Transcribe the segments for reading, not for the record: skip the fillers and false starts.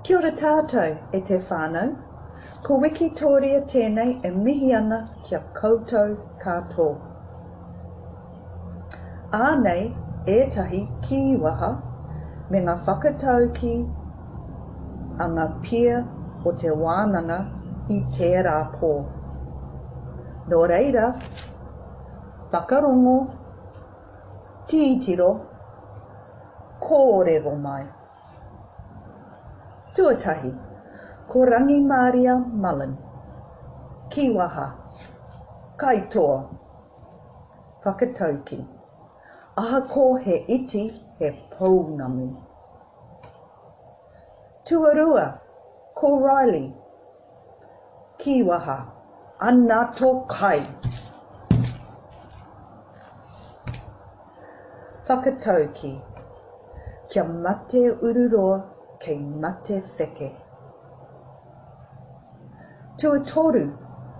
Kia ora tātou e te whānau. Ko Wikitōria tēnei e mihi ana ki a koutou katoa. Ānei ētahi kīwaha me ngā whakataukī a ngā pia o te wānanga i tērā pō. Nō reira, whakarongo, tītiro, kōrero mai. Tuatahi, ko Rangimāria Mullen. Kīwaha. Kaitoa. Whakatauki. Ahakoa he iti, he pounamu. Tuarua, ko Riley. Kīwaha. Ana tō kai! Whakatauki. Kia mate ururoa kei mate wheke. Tuatoru,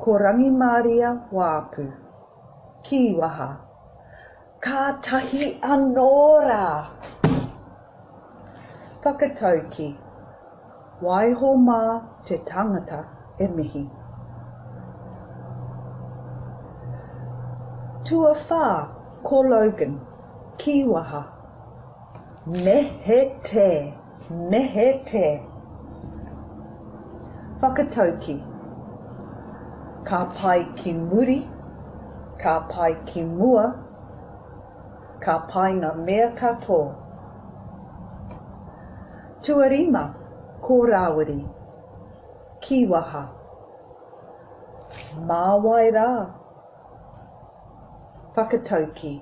ko Rangimāria Waapu. Kīwaha. Kātahi anō rā! Whakatauki. Waiho mā te tangata e mihi. Tuawhā, ko Logan. Kīwaha. Me he tē! Me he tē! Whakatauki. Ka pai ki muri, ka pai ki mua, ka pai ngā mea katoa. Tuarima, ko Rāwiri. Kīwaha. Mā wai rā? Whakataukī.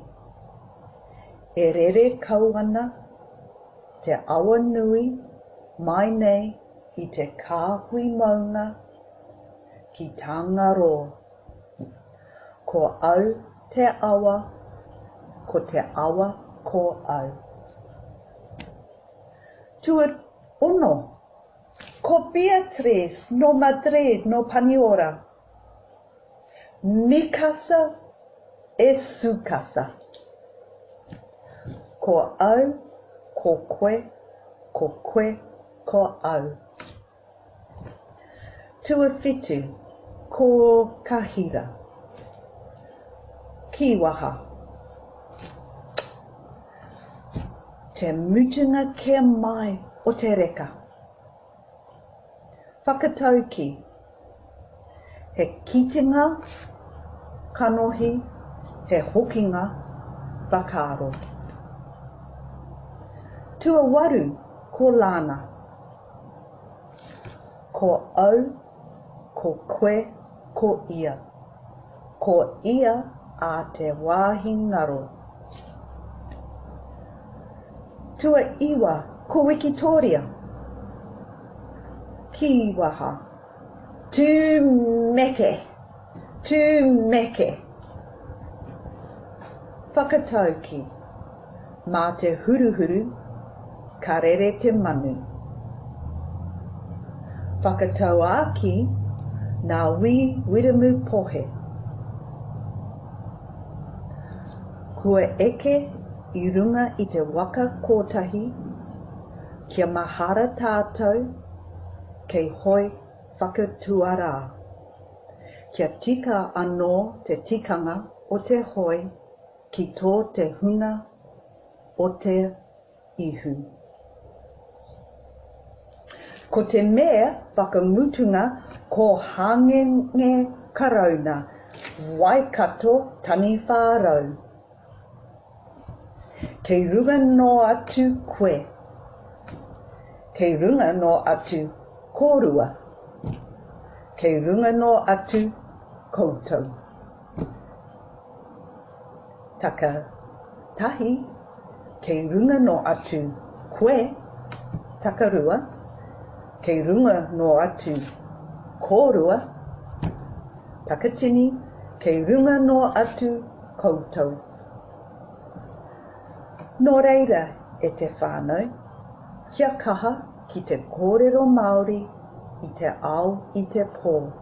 E rere kau ana te awa nui mai nei i te kāhui maunga ki Tangaroa. Ko au te awa, ko te awa ko au. Tuaono, ko Beatriz nō Madrid nō Paniora. Mi casa es su casa. Ko au, ko koe, ko koe, ko au. Tuawhitu, ko Kahira. Kīwaha. Te mutunga kē mai o te reka. Whakataukī. He kitenga kanohi, he hokinga whakaaro. Tuawaru, ko Lana. Ko au, ko koe, ko ia. Ko ia a te wāhi ngaro. Tuaiwa, ko Wikitōria. Kīwaha. Tūmeke! Tūmeke! Whakataukī. Mā te huruhuru ka rere te manu. Whakatauākī nā Wī Wiremu Pohe. Kua eke i runga i te waka kotahi kia mahara tātou kei hoe whakatuarā. Kia tika anō te tikanga o te hoe ki tō te hunga o te ihu. Ko te mea whakamutunga ko Hangenge Karauna, Waikato Taniwharau. Kei runga noa atu koe. Kei runga noa atu kōrua. Kei runga noa atu koutou. Taka tahi, kei runga noa atu koe. Takarua, kei runga noa atu kōrua. Takatini, kei runga noa atu koutou. Nō reira, e te whānau, kia kaha ki te kōrero Māori i te ao i te pō.